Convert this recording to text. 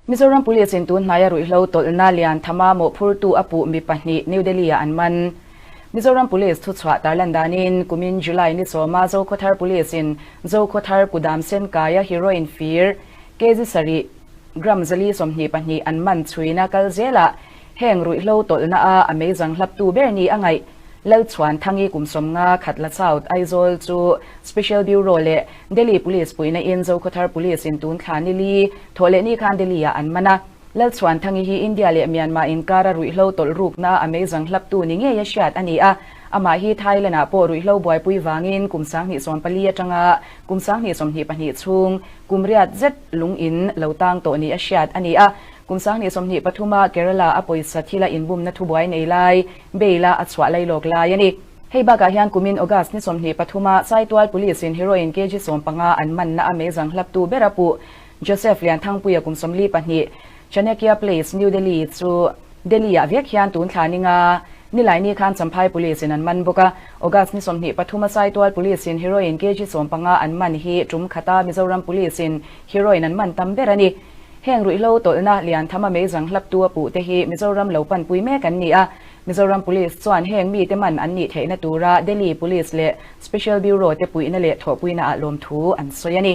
Mizoram Police in tun hnaia ruihhlo tawlhna lian thama mawhphurtu a puh mi pahnih New Delhi-ah an man. Mizoram Police thuchhuah tarlan danin kumin July ni sawma Zokhawthar Police in Zokhawthar kudam senkaia heroin fir kg sarih gram 422 an man chhuina kal zelah heng ruihhlo tawlhna a a meizang hlaptu ber ni a ngaih Lalchhuanthangi kum 50 Khatla South Aizawl chu Special Bureau leh Delhi Police puihna in Zokhawthar Police in tun thla ni li thawh leh ni khan Delhi ah an man a. Lalchhuanthangi hi India leh Myanmar inkara ruihhlo tawlh rukna a meizang hlaptu ni ngei a hriat a ni a. Amah hi Thailand ah pawh ruihhlo buaipui vangin kum 2014 atanga kum 2022 chhung kum riat zet lung in lo tang tawh ni a hriat a ni a. Kum 2023 ah Kerala a pawisa thila inbumna thubuai nei lai bail a a chhuah lailawk lai a ni. Hei bakah hian kumin August ni 23 ah Saitual Police in heroin kg 15 an manna a meizang hlaptu ber a puh Joseph Lianthangpuia kum 42 Chanakya Place, New Delhi chu Delhi ah vek hian tun thla ninga Nilaini khan Champhai Police in an man bawk a. August ni 23 a Saitual Police in heroin kg 15 an man hi tum khata Mizoram Police in heroin an man tam ber a ni. Heng ruihhlo tawlhna Lianthama meizang hlaptu a puh te hi Mizoram lo panpui mek an ni a. Mizoram Police chuan heng mite man an nih theihna tura Delhi Police leh Special Bureau te puihna leh thawhpuina ah lawmthu an sawi a ni.